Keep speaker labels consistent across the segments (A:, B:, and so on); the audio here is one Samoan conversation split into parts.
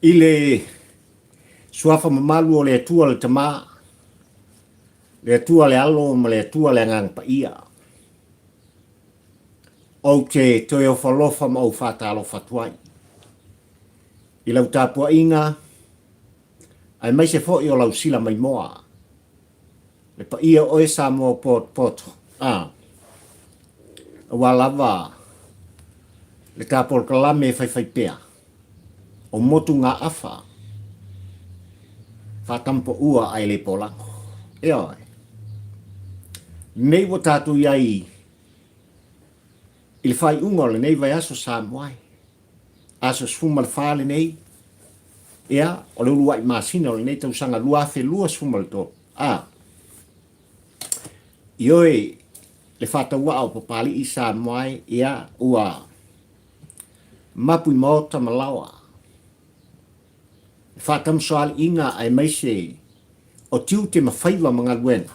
A: I le Suafa mamalu o le Atua le Tama, le Atua le Alo ma le Atua le Agaga Paia, ou te toe ofo alofa ma ou faatalofa atu ai i lau tapuaiga aemaise foi o lau sila maimoa, le paia o oe Samoa potopoto, a, aua lava le ta polokalame e faifaipea o motugaafa faatampoua ae le polago. Ioe. Nei ua tatou i ai i le faaiuga o lenei vaiaso Samoa e. Aso 14 lenei, ia, o le uluai masina o lenei tausaga 2023. A, ioe, le faatauaa o Papalii Samoa e, ia, ua mapu i maota ma laoa, le faatamasoaliiga aemaise o tiute ma faiva ma galuega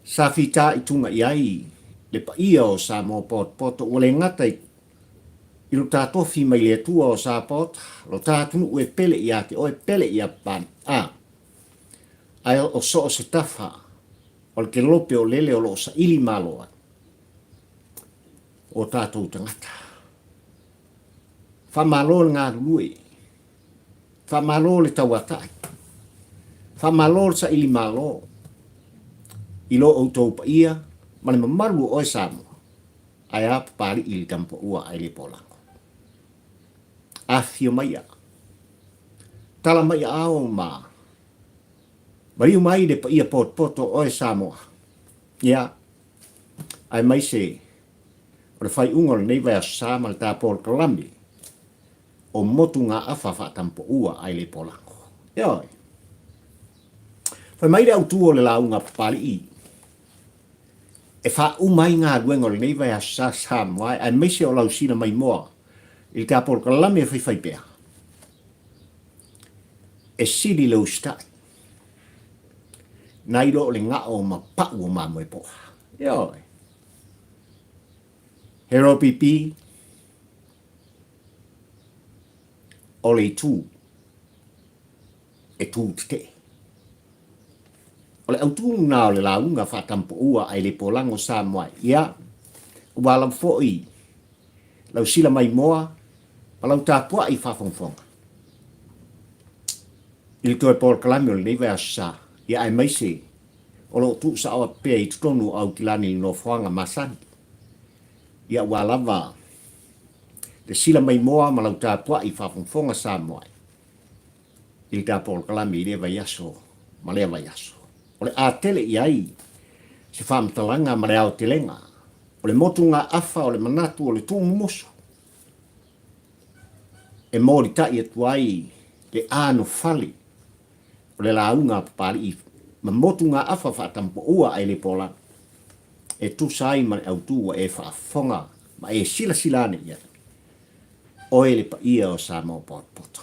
A: sa fitaituga i ai le paia o Samoa potopoto ua le gata i lo ta tofi mai le Atua o Sapaota, lo ta atunuu e pele ia te oe, pele ia Papalii. A, ae o so o se tafa o le kelope o lele o lo o saili malo ai o tatou tagata. Faamalo le galulue, faamalo le tauatai, faamalo le saili malo i lo outou paia ma le mamalu o oe Samoa, ae a Papalii i le Tamapaua ae le Polago. Afifio maia, tala mai aao ma maliu mai le paia potopoto o oe Samoa, ia, aemaise o le faaiuga o lenei vaiaso sa ma le ta polokalame o motugaafa faatampoua ae le polago. Ioe. Fai mai le autu o le lauga a Papalii e faauma ai galuega o lenei vaiaso sa Samoa aemaise o lau sina maimoa i le ta polokalame e faifaipea e sili le usitai nai lo o le gao ma pau o mamoe poa. Ioe. He ropipi o le itu e tū tetee. O le autu lena o le lauga faatampoua ae le polago Samoa ia, ua lava foi lau sila maimoa ma lau tapuai faafogafoga i le toe polokalame o lenei vaiaso sa, ia aemaise o lo o tuusaoa pea i totonu o Aukilani i le nofoaga masani. Ia ua lava le sila maimoa ma lau tapuai faafogafoga Samoa i le ta polokalame i lea vaiaso ma lea vaiaso. O le a tele i ai se faamatalaga ma le aotelega o le motugaafa o le manatu o le tuumumusu e molitai atu ai le anofale o le lauga a Papalii ma motugaafa faatampoua ae le polaga e tusa ai ma le autu ua e faafofoga ma e silasila ane i ai, oe le paia o Samoa potopoto.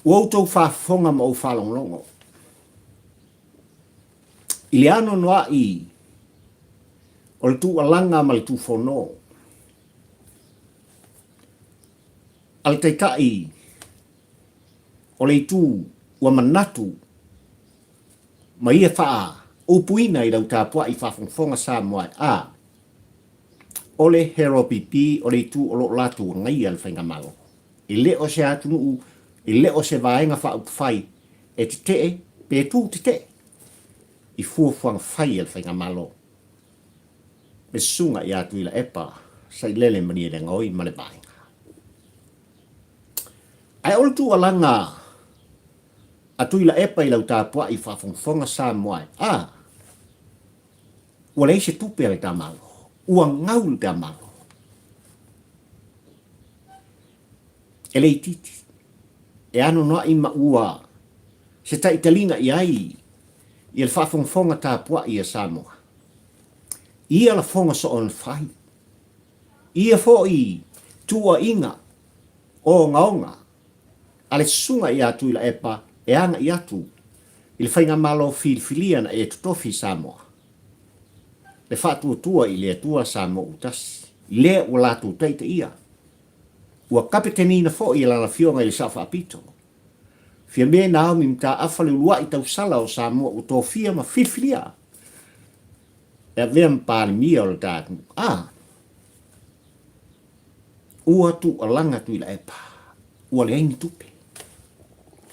A: Ua outou faafofoga ma ou faalogologo i le anoanoai o le tuualaga ma le tufono A le Taitai o le Itu ua manatu ma ia faaupuina i lau tapuai faafogafoga Samoa a o le HRPP o le itu o lo o latou agaia le Faigamalo. E le o se atunuu, e le o se vaega faaupufai e tetee pe tu tetee i fuafuaga fai a le Faigamalo. Le susuga ia Tuilaepa Sailele Malielegaoi ma le vaega. Ae o le tuualaga a Tuilaepa i lau tapuai faafogafoga Samoa e, a, ua leai se tupe a le ta Malo, ua gau le ta Malo. E le itiiti, e anoanoai ma ua se taitaliga i ai ia le faafogafoga tapuai a Samoa. Ia lafoga soona fai. Ia foi tuuaiga ogaoga a le susuga ia Tuilaepa e agai atu i le faigamalo filifilia na e totofi i Samoa. Le faatuatua i le Atua Samoa ua tasi, lea ua latou taitaia, ua kapeteniina foi e Lana Afioga i le Sao Faapito. Fiame Naomi Mataafa le uluai tausala o Samoa ua tofia ma filifilia e avea ma Palemia o le ta atunuu. A! Ua tuualaga Tuilaepa, ua leai ni tupe,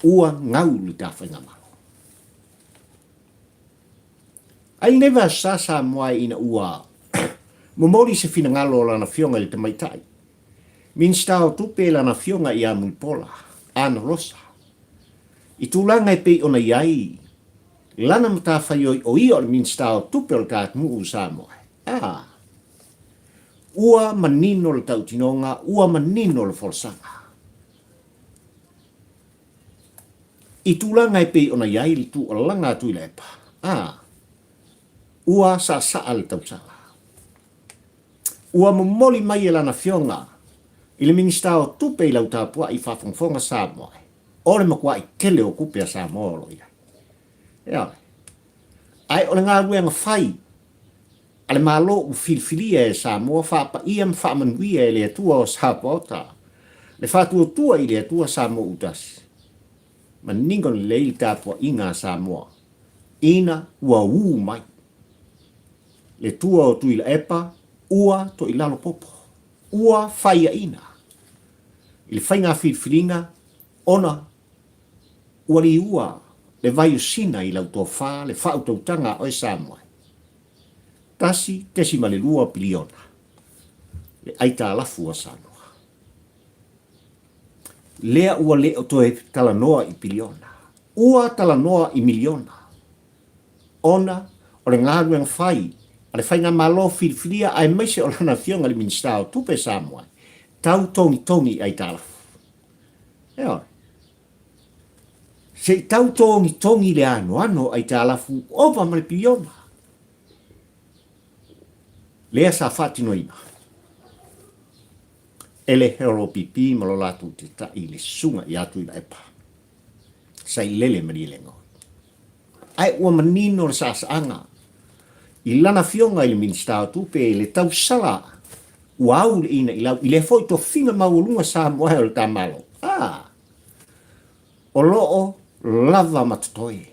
A: ua gau le ta faigamalo. Ai lenei vasa Samoa ina ua momoli se finagalo o Lana Afioga i le Tamaitai Minisita o Tupe Lana Afioga ia Mulipola Ana Rosa i tulaga e pei ona i ai lana matafaioi o ia o le Minisita o Tupe o le ta atunuu o Samoa. A Ua manino le tautinoga, ua manino le folasaga. I tulaga e pei ona i ai le tuualalaga a Tuilaepa, a ua saasaa le tausala. Ua momoli mai e lana afioga i le Minisita o Tupe i lau tapuai faafogafoga Samoa, o le matuai tele o tupe a Samoa o lo o i ai. Ioe. Ae o le galuega fai a le Malo ua filifilia e Samoa faapaia ma faamanuia e le Atua o Sapaota, le faatuatua i le Atua Samoa Utasi. Manino lelei le tapuaiga a Samoa ina ua ū mai le tua o Tuilaepa ua toilalo popo, ua faiaina i le faiga filifiliga ona ua liua le vai o Sina i lau tofa le faautautaga a oe Samoa. 1.2 piliona le aitalafu a Samoa. Lea ua le o toe talanoa i piliona, ua talanoa i miliona, ona o le galuega fai a le Faigamalo filifilia aemaise o lana Afioga i le Minisita o Tupe Samoa tau togitogi i aitalafu. Ioe. Se i tau togitogi le anoano o aitalafu ova ma le piliona. Lea sa faatinoina e le HRPP ma lo latou taitai le Susuga ia Tuilaepa Sailele Malielegaoi. Ae ua manino le saasaaga i lana afioga i le Minisita o Tupe i le tausala ua au le ina i lau i lea foi tofiga maualuga Samoa o le ta Malo. A! O lo o lava ma totoe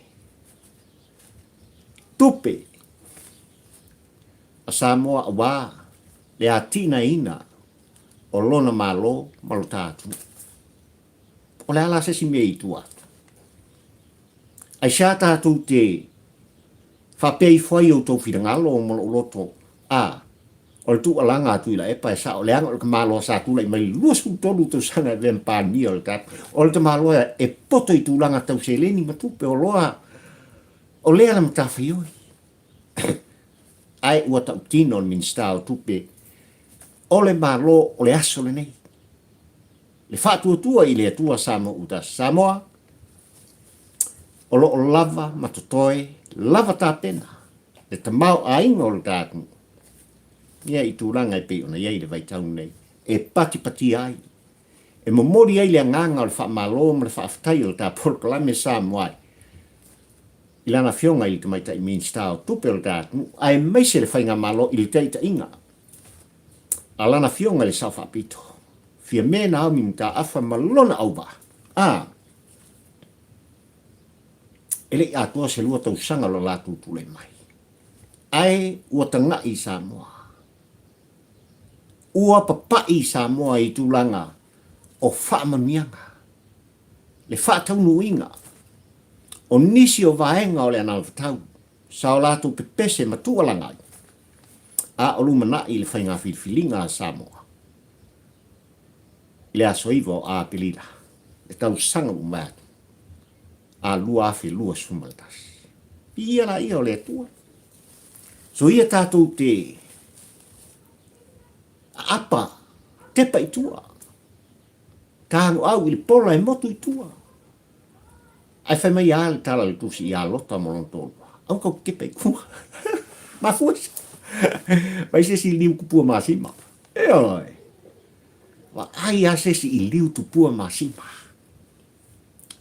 A: tupe a Samoa aua le atinaeina o lona Malo ma lo ta atunuu. O le a la se isi mea i tua atu? Aisea tatou te faapea ifo ai i outou finagalo ma lou loto, a, o le tuualaga a Tuilaepa e sao, leaga o le tamaloa sa tulai mai i le 23 tausaga e avea ma Palemia o le tatou, o le tamaloa e poto i tulaga tau seleni ma tupe, o loa, o lea le matafaioi. Ae ua tautino le Minisita o Tupe o le Malo o le aso lenei, le faatuatua i le Atua Samoa Uta Samoa, o lo o lava ma totoe lava tapena le tamaoaiga o le ta atunuu ia i tulaga e pei ona i ai le vaitau lenei e patipatia ai, e momoli ai le agaga o le faamalo ma le faafetai o le ta polokalame Samoa i lana Afioga i le Tamaitai Minisita o Tupe o le ta atunuu aemaise le Faigamalo i le taitaiga a lana Afioga i le Sao Faapito, Fiame Naomi Mataafa ma lona auvaa. A, e le i atoa se lua tausaga o le latou tulai mai, ae ua taga'i i Samoa. Ua papa'i i Samoa i tulaga o faamanuiaga, le faataunuuina o nisi o vaega o le anavatau sa o latou pepese ma tuualaga ai, a o lumanai i le faiga filifiliga a Samoa i le aso 9 o Aperila, le tausaga ua mavae atu, a 2021. Viia laia o le Atua. Soia tatou te aapa tepa i tua, tagoau i le pola e motu i tua. Ae fai mai a le tala a le Tusi ia Lota ma lona toalua, Aua tou te tepa i tua. Mafua se Fai se isi liu tupua masima. Ioe. Vaai a se isi i liu tupua masima.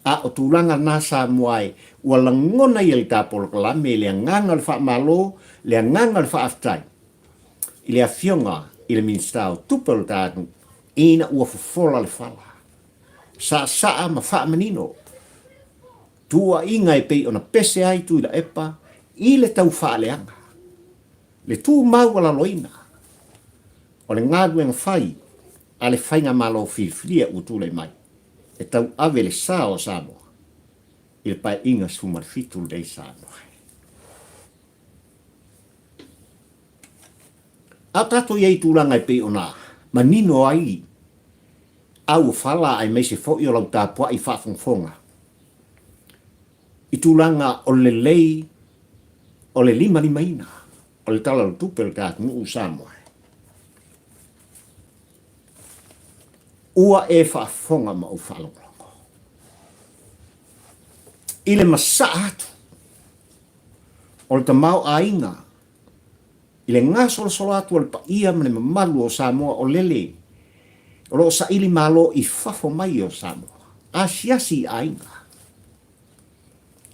A: A o tulaga na Samoa e, ua lagona ia le ta polokalame i le agaga o le faamalo, le agaga o le faafetai i le Afioga i le Minisita o Tupe o le ta atunuu, ina ua fofola le fala, saasaa ma faamanino tuuaiga e pei ona pese ai Tuilaepa i le tau faaleaga, le tu maualaloina o le galuega fai a le Faigamalo filifilia ua tulai mai e tauave le sa o Samoa i le Paeaiga 17 lenei Samoa. A o tatou i ai i tulaga e pei ona manino ai auofala aemaise foi o lau tapuai faafogafoga i tulaga o le lelei o le limalimaina o le Tala o le Tupe o le ta atunuu Samoa. Ua e faafofoga ma ou faalogologo i le masaa atu o le tamaoaiga i le gasolosolo atu o le paia ma le mamalu o Samoa o lele o lo o saili malo i fafo mai o Samoa, asiasi i aiga,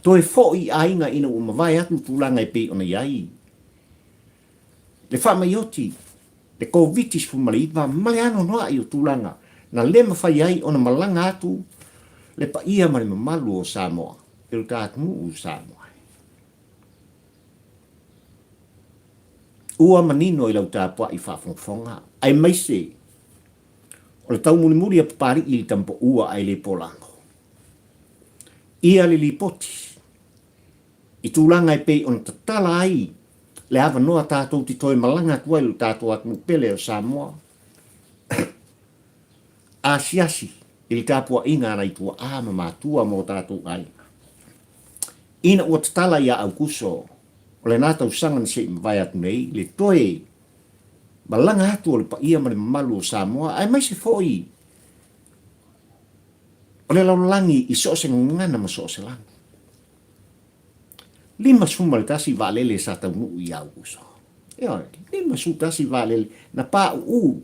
A: toe foi i aiga ina ua mavae atu tulaga e pei ona i ai le faamaioti, le Koviti-19 ma le anoanoai o tulaga na le mafai ai ona malaga atu le paia ma le mamalu o Samoa i lo ta atunuu o Samoa. Ua manino i lau tapuai faafogafoga, aemaise o le taumulimuli a Papalii i le Tamapaua ae le Polago. Ia le lipoti i tulaga e pei ona tatala ai le avanoa tatou te toe malaga atu ai i lo tatou atunuu pele o Samoa. Asiasi i le tapuaiga a nai tuaa ma matua ma o tatou aiga. Ina ua tatala ia Aukuso o lena tausaga na se i mavae atu nei le toe malaga atu o le paia ma le mamalu o Samoa aemaise foi o le lalolagi i so o se gagana ma so o se lagi. 51 vaalele sa taunuu i Aukuso. Ioe, 51 vaalele na pauu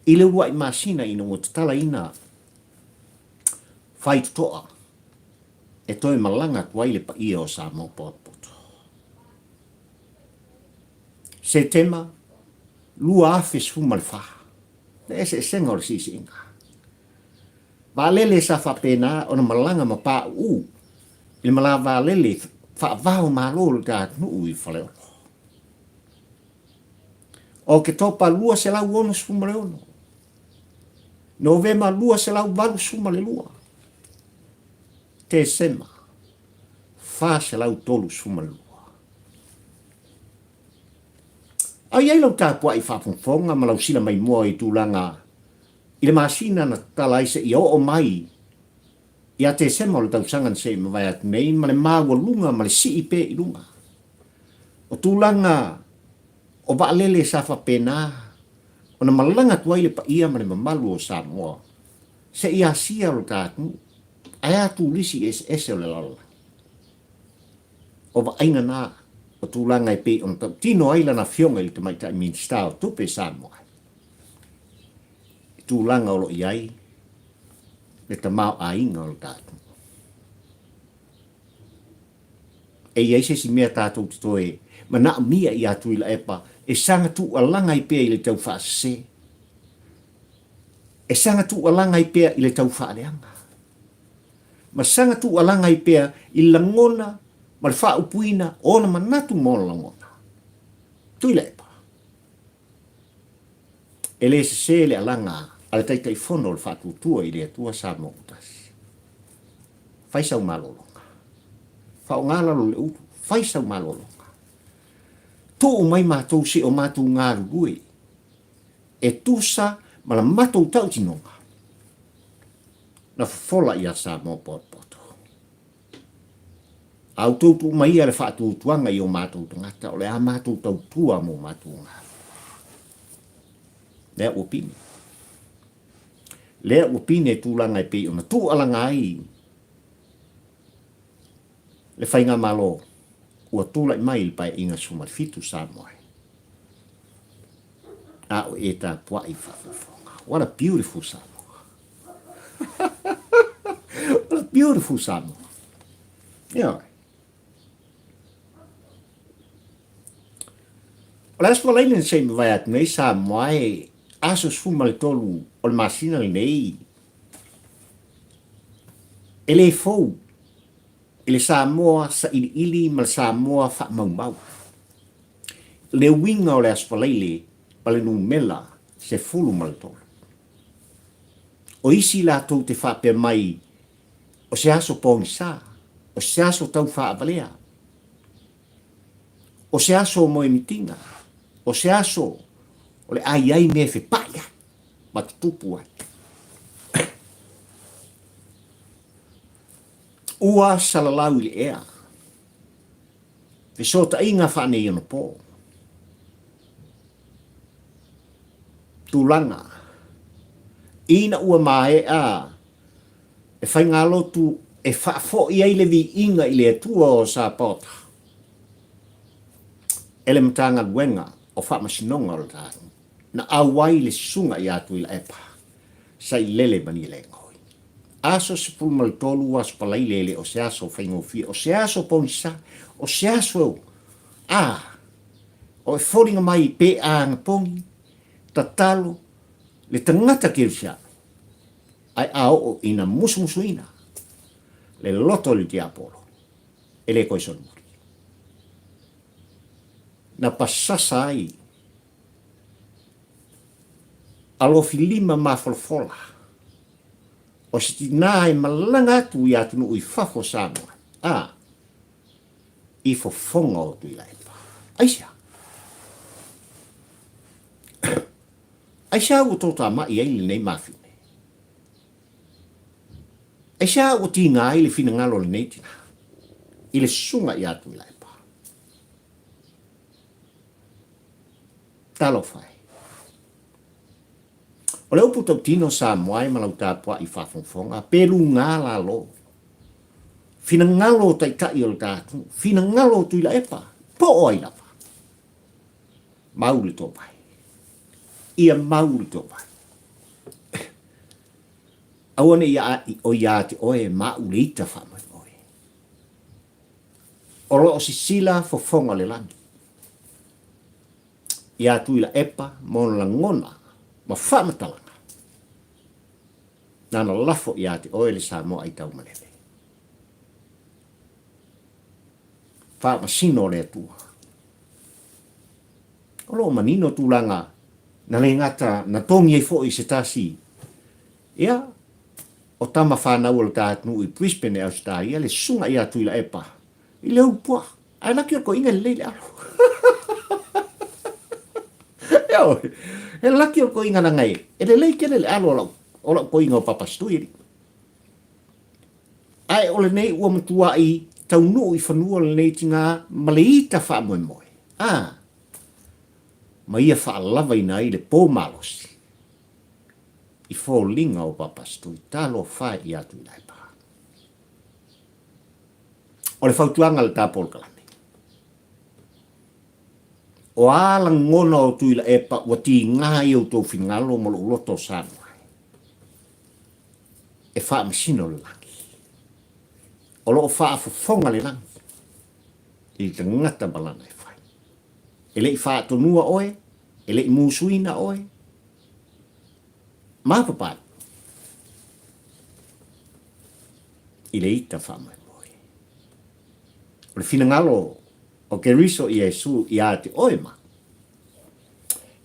A: i le uluai masina ina ua tatalaina faitotoa e toe malaga atu ai le paia o Samoa potopoto. Setema 2014, le eseesega o le siisiiga. Vaalele sa faapena ona malaga ma pauu i le malā vaalele faava o Malo o le ta atunuu i Faleolo. Oketopa 266, Novema 282, Tesema 432. A i ai lau tapuai faafogafoga ma lau sila maimoa i tulaga i le masina na tatala ai seia oo mai ia Tesema o le tausaga na se i mavae atu nei ma le maualuga ma le sii pea i luga o tulaga o vaalele sa faapena ona malaga atu ai le paia ma le mamalu o Samoa seia asia lo ta atunuu ae a turisi eseese o le lalolagi. O vaaiga na o tulaga e pei ona tautino ai lana Afioga i le Tamaitai Minisita o Tupe Samoa i tulaga o lo o i ai le tamaoaiga o le ta atunuu. E i ai se isi mea tatou te toe manaomia ia Tuilaepa e saga tuualaga ai pea i le tau faasese, e saga tuualaga ai pea i le tau faaleaga, ma saga tuualaga ai pea i le lagona ma le faaupuina o ona manatu ma ona lagona. Tuilaepa. E le sese le alaga a le Taitaifono o le Faatuatua i le Atua Samoa ua Tasi. Fai sau malologa. Faaaoga lalo o le ulu. Fai sau malologa. Tuu mai matou se i o matou galulue e tusa ma la matou tautinoga na fofola ia Samoa potopoto. A outou tuu maia le faatuatuaga i o matou tagata, o le a matou tautua mo matou galuega. Lea ua pine. Lea ua pine tulaga e pei ona tuualaga ai le faigamalo ua tulai mai i le Paeaiga 17 Samoa. A o e tapuai faafofoga. What a beautiful Samoa. Beautiful Samoa. Ioe. O le Aso Faraile na se i mavae atu nei Samoa e aso 13 o le masina lenei e le fou i le Samoa sailiili ma le Samoa faamaumau. Le uiga o le Aso Faraile ma le numera 13. O isi latou te faapea mai o se aso pogisa, o se aso tau faavalea, o se aso moemitiga, o se aso o le a i ai mea e fepai ai ma tutupu ai. Ua salalau i le ea fesootaiga faaneionapo, tulaga ina ua maea e faigalotu e faafoi ai le viiga i le Atua o Sapaota e le Matagaluega o Faamasinoga o le Tatou na auai le Susuga ia Tuilaepa Sailele Malielegaoi. Aso 13 Aso Faraile e le o se aso faigofie, o se aso pogisa, o se aso a o e foliga mai pe a agapogi, tatalo le tagata kerisiano ae a oo ina musumusuina le loto i le tiapolo, e le toe solomuli. Na pasasa ai alofilima mafolafola o se tinā e malaga atu i atunuu i fafo o Samoa, a i fofoga o Tuilaepa. Aisea? Aisea ua toatamai ai lenei mafine? Aisea ua tiga ai le finagalo o lenei tina i le susuga ia Tuilaepa? Talofa e! O le upu tautino Samoa e ma lau tapuai faafogafoga, pe luga lalo. Finagalo o taitai o le ta atunuu, finagalo o Tuilaepa, po o ai lava. Mau le toavae. Ia mau le toavae. Aua ne i o ia te oe ma au le ita faamoemoe. O lo o sisila fofoga o le lagi. Ia Tuilaepa ma ona lagona ma faamatalaga. Nana lafo ia te oe le Samoa aitaumalele. Faamasino o le Atua. O lo o manino tulaga na le gata na togi ai foi se tasi, ia, o tama fanau o le ta atunuu i Brisbane e Ausetaia, le susuga ia Tuilaepa i le ulu puaa. Ae laki o le toeaina e lelei le alo. Ioe, e laki o le toeaina leaga e lelei tele le alo o lau, o lau toeaina o Papasitui alii. Ae o lenei ua matuai taunuu i fanua lenei tina ma le ita faamoemoe, a, ma ia faalavaina ai le po malosi i foliga o Papasitui. Talofa e ia Tuilaepa. O le fautuaga a le ta polokalame, o a lagona o Tuilaepa ua tiga i outou finagalo ma lou loto o Samoa e? E faamasino le lagi. O lo o faafofoga le lagi i le tagata ma lana e fai. E le i faatonua oe, e le i musuina oe, ma papai i le ita faamoemoe. O le finagalo o Keriso Iesu ia te oe ma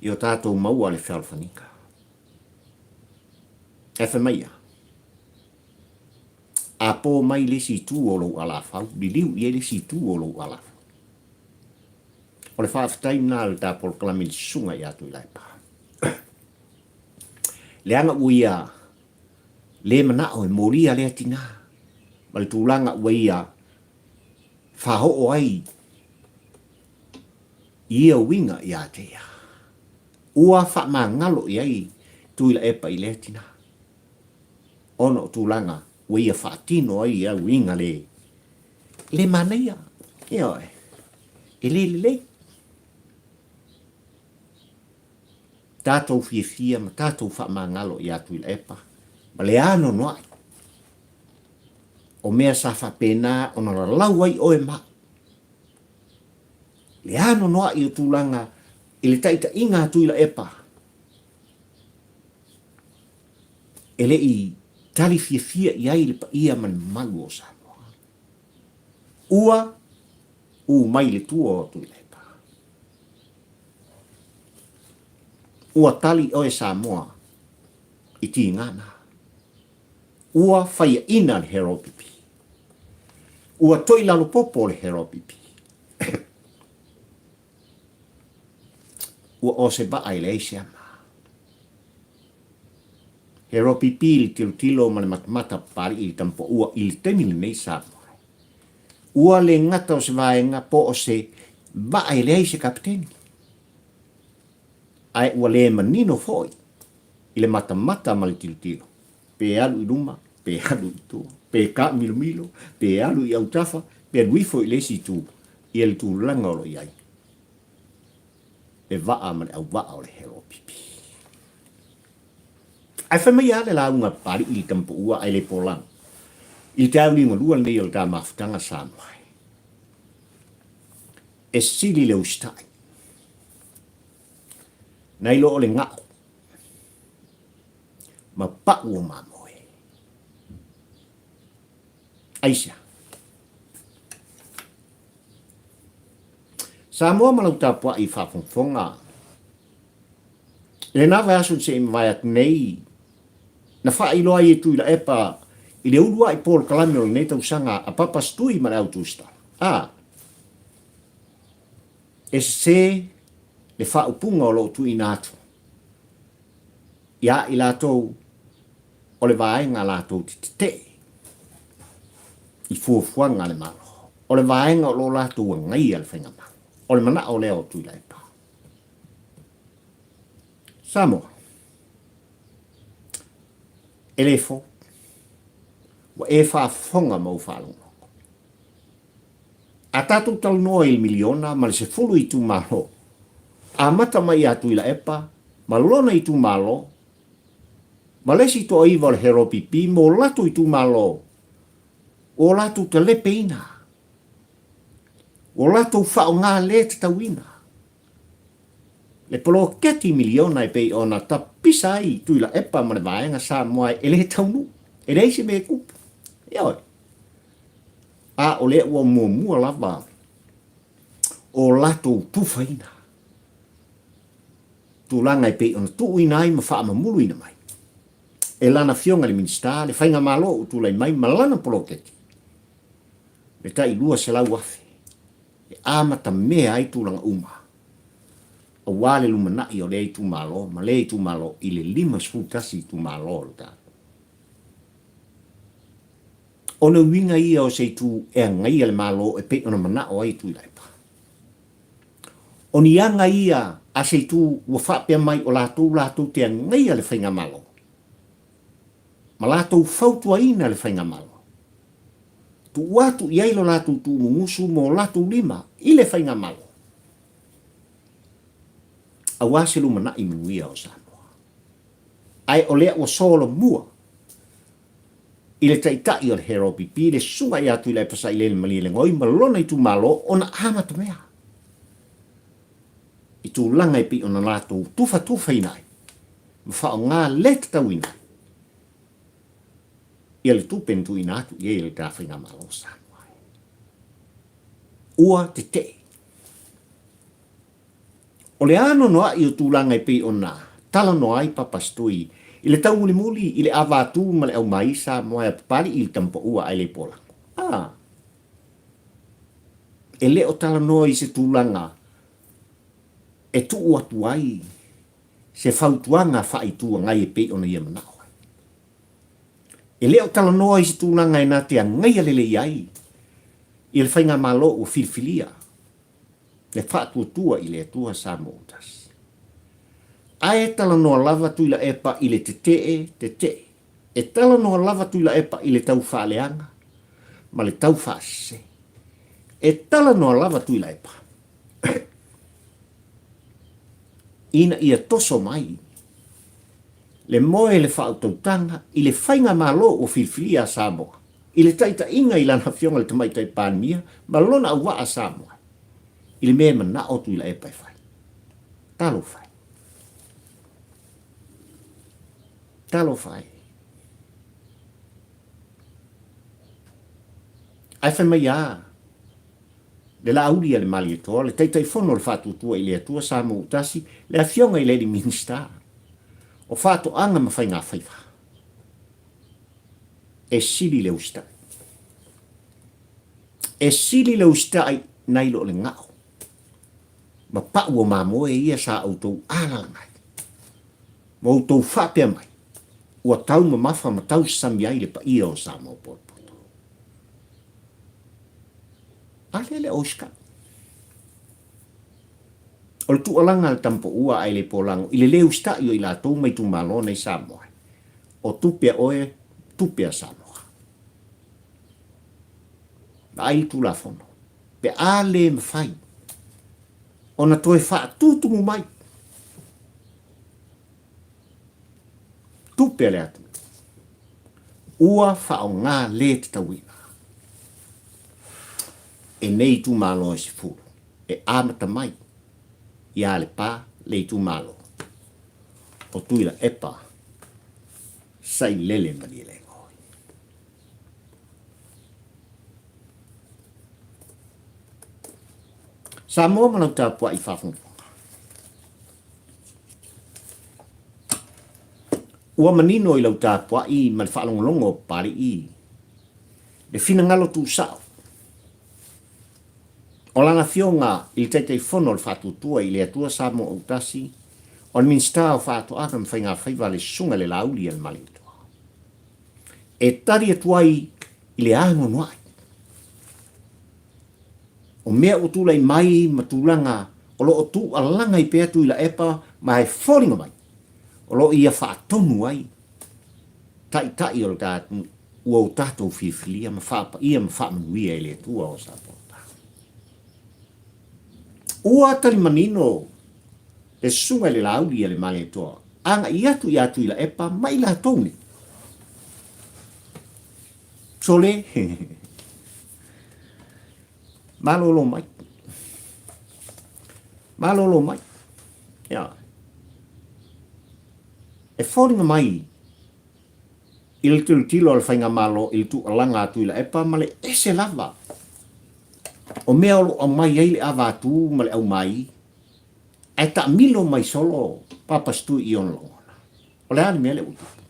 A: i o tatou maua le fealofaniga. Ae fai mai ia, A pō mai le isi itu o lou alafau, liliu i ai le isi itu o lou alafau. O le faafetai lena a le ta polokalame i le susuga ia Tuilaepa. Leaga ua ia le manao e molia lea tinā ma le tulaga ua ia faaoo ai i ia uiga ia te ia. Ua faamagalo i ai Tuilaepa i lea tinā, ona o tulaga ua ia faatino ai ia uiga le, le manaia, ioe, e le lelei. Tatou fiafia ma tatou faamagalo ia Tuilaepa ma le anoanoai. O mea sa faapena ona lalau ai oe ma au. Le anoanoai o tulaga i le taitaiga a Tuilaepa e le i tali fiafia i ai le paia ma le mamalu o Samoa. Ua ū mai le tua o Tuilaepa. Ua tali oe Samoa i tiga na. Ua faiaina le Heropipi. Ua toi lalopopo le Heropipi. Ua o se vaa e leai se ama. Heropipi le tilotilo ma le matamata Papalii i le Tamapoua i le taimi lenei Samoa. Ua le gata o se vaega po o se vaa e leai se kapeteni, ae ua le manino foi i le matamata ma le tilotilo, pe alu i luma, pe alu i tua, pe taamilomilo, pe alu i autafa, pe alu ifo i le isi itu, ia le tulaga o lo o i ai le vaa ma le auvaa o le Heropipi. Ae fai mai lava le lauga a Papalii i le Tamapuua ae le Polaga i le taeao liugalua lenei o le ta mafutaga Samoa. E sili le usitai nai lo o le ga'o ma pa'u o mamoe. Aisea? Samoa ma lau tapua'i faafogafoga I lena vaiaso na se i mavae atu nei, na faailoa ai e Tuilaepa i le uluai polokalame o lenei tausaga a Papas Tui ma le Au Tusitala. A, e sese le faaupuga o lo o tuuina atu iā i latou o le vaega latou te tetee i fuafuaga a le Malo, o le vaega o lo o latou agaia le Faigamalo. O le manao lea o Tuilaepa. Samoa, e le fou. Ua e faafofoga ma ou faalogologo. A tatou talanoa i le miliona ma le 10 itumalo, amata mai ia Tuilaepa ma lona itumalo ma le isi toaiva o le Heropipi ma o latou itumalo, ua o latou talepeina, ua o latou faaaoga le tatauina. Le poloketi miliona e pei ona tapisa ai Tuilaepa ma le vaega Samoa e le taunuu, e leai se mea e tupu. Ioe. A o lea ua muamua lava o latou tufaina tulaga e pei ona tuuina ai ma faamamuluina mai e lana Afioga i le Minisita le Faigamalo ua tulai mai ma lana poloketi le tai 200,000 e amatamea ai tulaga uma aua le lumanai o lea itumalo ma lea itumalo i le 51 itumalo o le tatou. O le uiga ia o se itu e agaia le Malo e pei ona manao ai Tuilaepa. O ni aga ia a se itu ua faapea mai o latou latou te agaia le Faigamalo ma latou fautuaina le Faigamalo. Tuu atu i ai lo latou tuumumusu ma o latou lima i le Faigamalo aua se lumanai manuia o Samoa. Ae o lea ua solomua i le taitai o le Heropipi, le susuga ia Tuilaepa Sailele Malielegaoi ma lona itumalo ona amatamea i tulaga e pei ona latou tufatufaina ai ma faaaoga le tatauina ai ia le tupe na tuuina atu i ai e le ta Faigamalo o Samoa. Ua tetee. O le anoanoai o tulaga e pei ona talanoa ai Papa Stui i le taumulimuli i le ava atu ma le aumai Samoa e Papalii i le Tamapaua ae le Polago. A! E le o talanoa i se tulaga e tuu atu ai se fautuaga faa-Itu Agai e pei ona ia manao ai. E le o talanoa i se tulaga e na te agaia lelei ai ia le Faigamalo ua filifilia le faatuatua i le Atua Samoa ua tasi. Ae talanoa lava Tuilaepa i le tetee, tetee. E talanoa lava Tuilaepa i le tau faaleaga ma le tau faasese. E talanoa lava Tuilaepa ina ia toso mai le moe le faautautaga i le faigamalo ua filifilia a Samoa. i le taitaiga i lana Afioga i le Tamaitai Palemia ma lona auvaa Samoa i le mea e manao Tuilaepa e fai. Talofa e. Talofa e. Ae fai mai a le Laauli a le Malietoa, le Taitaifono o le Faatuatua i le Atua Samoa ua Tasi, le Afioga i le Alii Minisita o Faatoaga ma Faigafaiva, e sili le usitai. E sili le usitai nai lo le gao ma pau o mamoe ia sa outou alalagai ma outou faapea mai ua tau mamafa ma tau sasami ai le paia o Samoa potopoto. A lea le usitai. O le tuualaga a le Tamapoua ae le Polago i le le usitai o i latou ma itumalo nei Samoa, o tupe a oe, tupe a Samoa. Vaai le Tulafono, pe a le mafai ona toe faatutumu mai tupe a le atunuu, ua faaaoga le tatauina e nei itumalo e 10 e amata mai ia Lepa le itumalo o Tuilaepa Sailele Malielegaoi. Samoa ma lau tapuai faafogafoga. Ua manino i lau tapuai ma le faalogologo o Papalii le finagalo tuusao o lana afioga i le Taitaifono o le Faatuatua i le Atua Samoa Autasi, o le Minisita o Faatoaga ma Faigafaiva le Susuga i le Laauli a le Malietoa, e tali atu ai i le anoanoai o mea ua tulai mai ma tulaga o lo o tuualaga ai pea Tuilaepa ma e foliga mai o lo o ia faatonu ai Taitai o le ta ua o tatou filifilia ma faapaia ma faamanuia e le Atua o Sapota. Ua tali manino le susuga i le Laauli a le Malietoa agai atu ia Tuilaepa ma i latou nei. Sole, malolo mai. Malolo mai. Ia. E foliga mai i le tilotilo a le Faigamalo i le tuualaga a Tuilaepa ma le ese lava o mea o lo o aumai ai le avatū ma le aumai ae taamilo mai solo Papa Stui i ona lagona. O le a le mea lea ua tupu?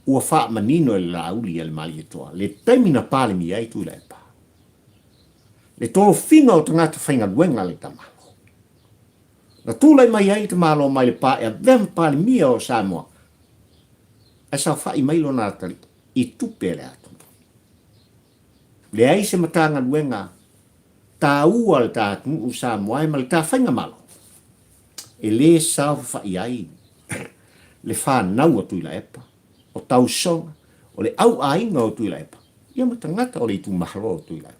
A: Ua faamanino e le Laauli a le Malietoa le taimi na Palemia ai Tuilaepa le tofiga o tagata faigaluega a le Tamalo. Na tulai mai ai le tamaloa mai le pa e avea ma Palemia o Samoa, ae saofai mai lona atalii i tupe a le atunuu. Leai se Matagaluega taua a le ta atunuu Samoa e ma le ta faigamalo e le saofafai ai le fanau a Tuilaepa, o tausoga, o le au aiga o Tuilaepa, ia ma tagata o le itumalo o Tuilaepa.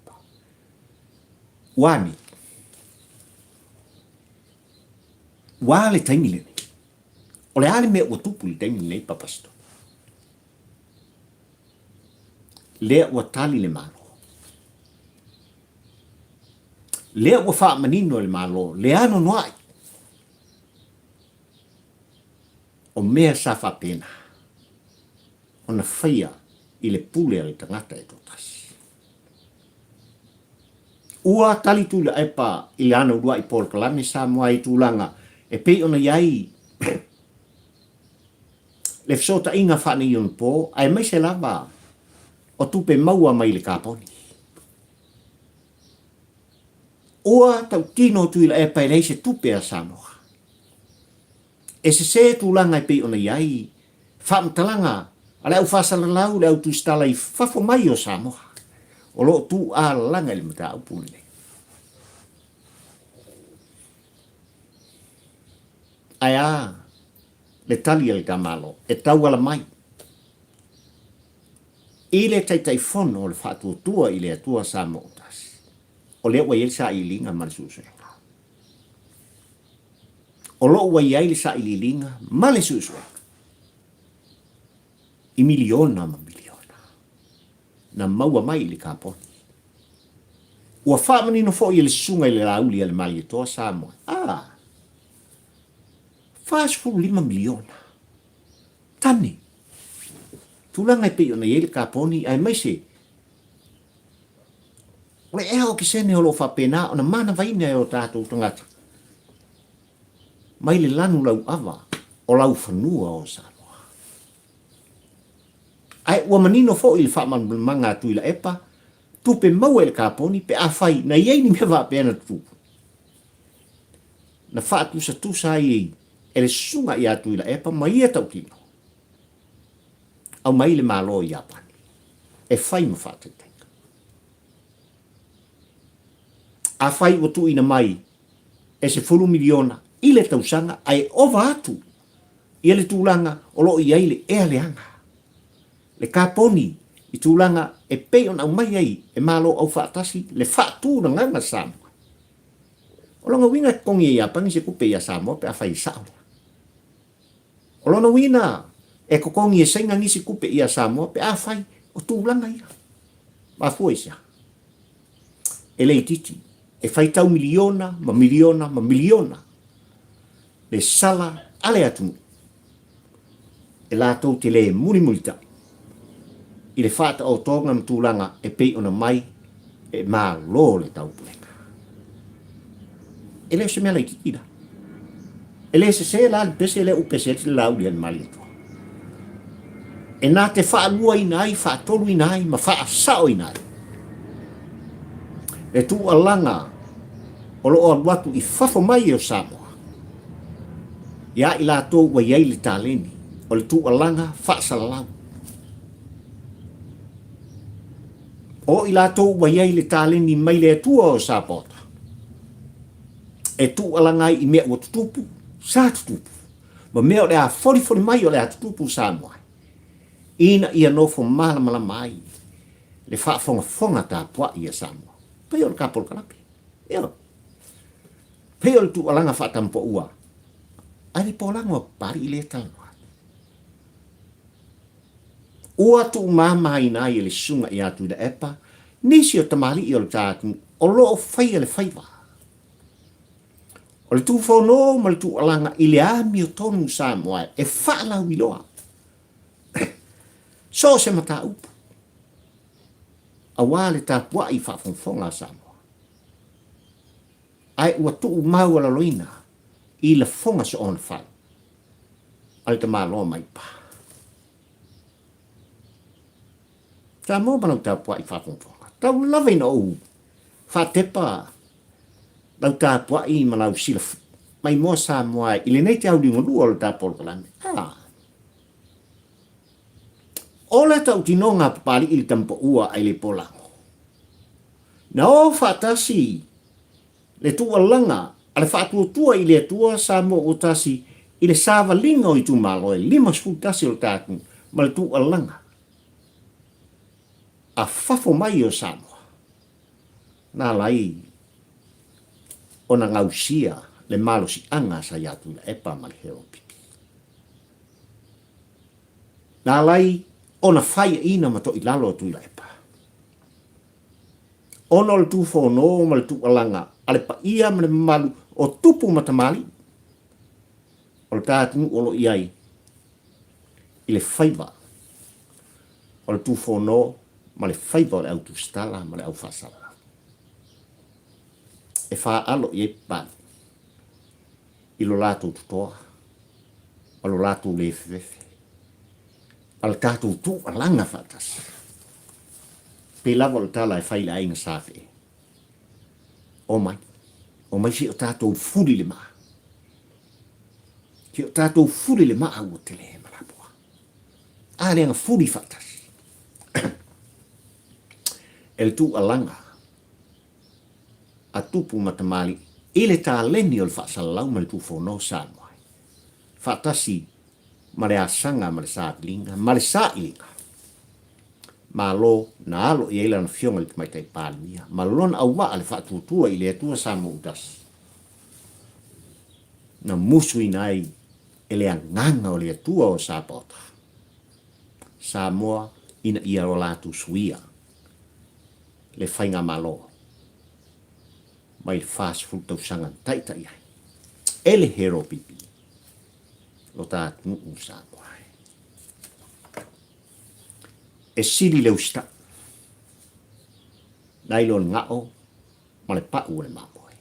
A: Ua a nei? Ua a le taimi lenei? O le a le mea ua tupu i le taimi lenei, Papasito? Lea ua tali le Malo. Lea ua faamanino e le Malo le anoanoai o mea sa faapena ona faia i le pule a le tagata e toatasi. Ua tali Tuilaepa i lana uluai polokalame Samoa i tulaga e pei ona i ai le fesootaiga faaneionapo aemaise lava o tupe maua mai le kaponi. Ua tautino Tuilaepa e leai se tupe a Samoa. E sese tulaga e pei ona i ai faamatalaga a le au faasalalau, le au tusitala i fafo mai o Samoa o lo o tuualalaga i le mataupu lenei. Ae a le tali a le Tamalo e tauala mai i le Taitaifono o le Faatuatua i le Atua Samoa ua Tasi, o lea ua i ai le sailiiliga ma le suesuega. O lo o ua i ai le sailiiliga ma le suesuega i miliona ma miliona. na maua mai i le kaponi. Ua faamanino foi e le Susuga i le Laauli a le Malietoa Samoa, a, 45 miliona tane tulaga e pei ona i ai le kaponi aemaise o le ea okesene o lo o faapena ona manavaina e o tatou tagata mai le lanu lauava o laufanua o Samoa. Ae ua manino foi le faamalamalamaga a Tuilaepa, tupe maua i le kaponi pe afai na i ai ni mea faapea na tutupu. Na faatusatusa ai e le susuga ia Tuilaepa ma ia tautino, aumai le Malo o Iapani e fai ma faataitaiga. Afai ua tuuina mai e 10 miliona i le tausaga ae ova atu ia le tulaga o lo o i ai le ea leaga, le kaponi i tulaga e pei ona aumai ai e Malo Aufaatasi le faatulagaga Samoa. O lona uiga e totogi e Iapani se tupe ia Samoa pe afai e sao lea. O lona uiga e totogi e Saina nisi tupe ia Samoa pe afai o tulaga ia. Mafua i se aha? E le itiiti, e faitau miliona ma miliona ma miliona le sala a le atunuu e latou te le mulimulitai i le faataotoga ma tulaga e pei ona mai e Malo le Taupulega. E le o se mea laitiiti la. E le sese la le pese lea ua pese atu le Laauli a le Malietoa. E na te faaluaina ai, faatoluina ai ma faasaoina ai le tuualaga o lo o alu atu i fafo mai o Samoa iā i latou ua i ai le taleni o le tuualaga faasalalau. O i latou ua i ai le taleni mai le Atua o Sapaota e tuualaga ai i mea ua tutupu, sa tutupu, ma mea o le a folifoli mai o le a tutupu Samoa ai, ina ia nofo malamalama ai le faafogafoga tapuai a Samoa. Pei o le kapolokalape. Ioe. Pei o le tuualaga faatampaua ai le polago a Papalii lea e talanoa atu. Ua tuumamaina ai e le susuga ia Tuilaepa nisi o tamalii o le ta atunuu o lo o faia le faiva. O le tufono ma le tuualaga i le amiotonu Samoa e faalauiloa so o se mataupu aua le tapuai faafogafoga a Samoa. Ae ua tuumaualaloina i lafoga soonafai a le tamaloa Maipa. Samoa ma lau tapuai faafogafoga, tau lava ina ou faatepa lau tapuai ma lau sila maimoa Samoa i lenei te auliugalua o le ta polokalame. Ah. O le tautinoga a Papalii i le tamapaua ai le polago. Na o faatasi le tuualaga a le Faatuatua i le Atua Samoa ua tasi i le savaliga o itumalo e 51 o le ta atunuu ma le tuualaga a fafo mai o Samoa na ala ai ona gausia le malosiaga sa ia Tuilaepa ma le Heropipi. Na ala ai ona faiaina ma toilalo a Tuilaepa. Ona o le tufono ma le tuualaga a le paia ma le mamalu o tupu ma tamalii o le ta atunuu o lo o i ai i le faiva o le tufono ma le faiva o le au tusitala ma le au faasalalau e faaalo i ai papalii i lo latou totoa ma lo latou le fefefe a le tatou tuualaga faatasi. Pei lava o le tala e fai i le aiga Safee, Omai, omai se i o tatou fuli le maa. Se i o tatou fuli le maa ua tele ma lapoa. A lea na fuli faatasi. E le tuualaga a tupu ma tamalii i le taleni o le faasalalau ma le tuufono Samoa. Faatasi ma le asaga ma le saviliga ma le sailiga. Malo na alo i ai lana Afioga i le Tamaitai Palemia ma lona auvaa le faatuatua i le Atua Samoa Utasi, na musuina ai e le Agaga o le Atua o Sapaota Samoa ina ia o latou suia. Le Faigamalo mai le 40 tausaga na taitai ai e le Hero PP lo ta atunuu Samoa e. E sili le usitaʻi nai lo le gao ma le paʻu o le mamoe.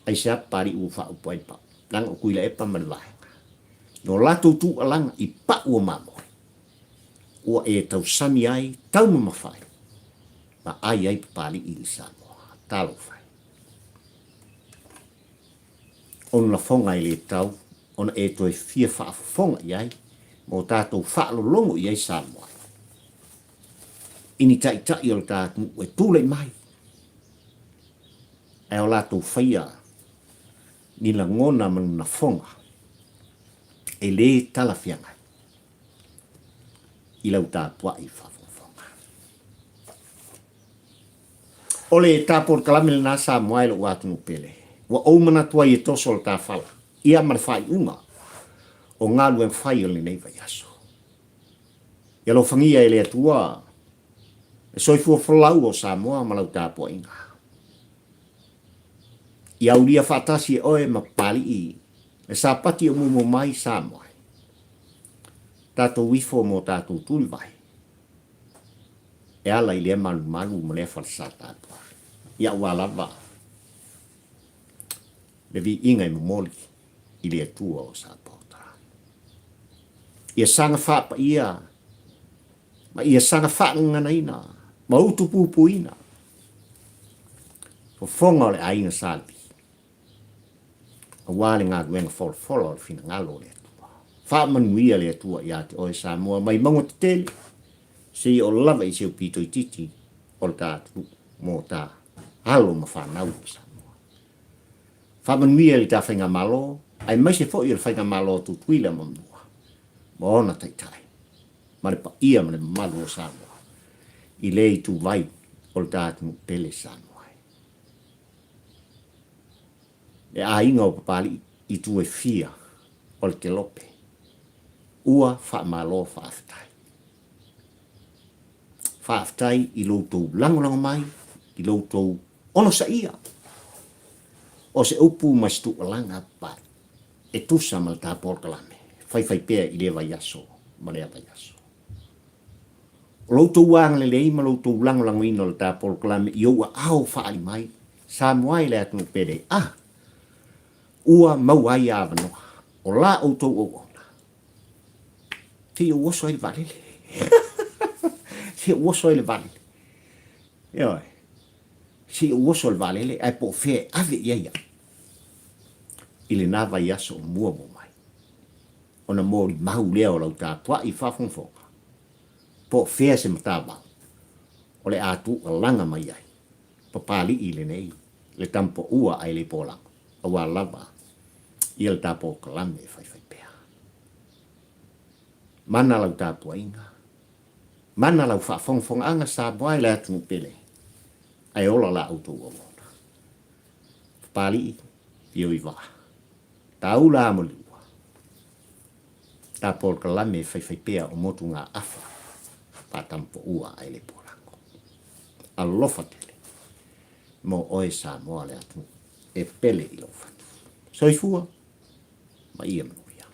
A: Aisea Papaliʻi ua faaupu ai le paʻu? Leaga o Tuilaepa ma le vaega. No latou tuualaga i paʻu o mamoe, ua e tausami ai, taumamafa ai, ma ʻai ai Papaliʻi i Samoa. Talofa e. O le lafoga e le tau ona e toe fia faafofoga i ai ma o tatou faalologo i ai Samoa i ni taitai o le ta atunuu e tulai mai ae o latou faia ni lagona ma ni lafoga e le talafeagai i lau tapuai faafogafoga. O le ta polokalame lena Samoa e lou atunuu pele, ua ou manatu ai e toso le ta fala, ia ma le faaiuga o galuega fai o lenei vaiaso. Ia alofagia e le Atua le soifua folau o Samoa ma lau tapuaiga. Ia aulia faatasi e oe ma Papali'i le sapati o muamua mai Samoa. Tatou ifo mo tatou tulivae e ala i lea malumalu ma lea falesa tapuai. Ia aua lava le viiga e momoli i le Atua o Sapaota. Ia saga faapaia ma ia saga faagaganaina ma utupupuina fofoga o le aiga Sa Levi aua le galuega folafola o le finagalo o le Atua. Faamanuia le Atua ia te oe Samoa mai mauga tetele seia oo lava i se pito itiiti o le ta atunuu mo ta alo ma fanau o Samoa. Faamanuia i le ta faigamalo aemaise foi o le faigamalo a Tutuila ma Manua ma ona taitai ma le paia ma le mamalu o Samoa i le ituvai o le ta atunuu pele Samoa e. Le aiga o Papali'i i itu e fia o le Kelope ua faamalo faafetai. Faafetai i lo outou lagolago mai, i lo outou onosaia o se upu ma se tuualaga Papali'i e tusa ma le ta polokalame faifai pea i lea vaiaso ma lea vaiaso. O lo outou agalelei ma lo outou lagolagoina o le ta polokalame i ou aao faaali mai, Samoa i le atunuu pele a ua maua ai avanoa o la outou auauna seia ou oso ai le vaalele. Seia ou oso ai le vaalele. Ioe. Seia ou oso le vaalele ae po o fea e ave i ai au i lena vaiaso o muamua mai. Ona molimau lea o lau tapuai faafogafoga po o fea se matavao o le a tuualaga mai ai Papali'i lenei, le tamapoua ae le polago, aua lava ia le tapolokalame e faifai pea. Mana lau tapuaiga, mana lau faafogafogaaga Samoa i le atunuu pele, ae ola la outou auauna. Papali'i, pio i vaa. Taula a moliua. Tapolokalame e faifai pea o motugaafa faatampoua ae le polago. Alofa tele mo oe Samoa le atunuu e pele i lou fatu. Soifua ma ia manuia.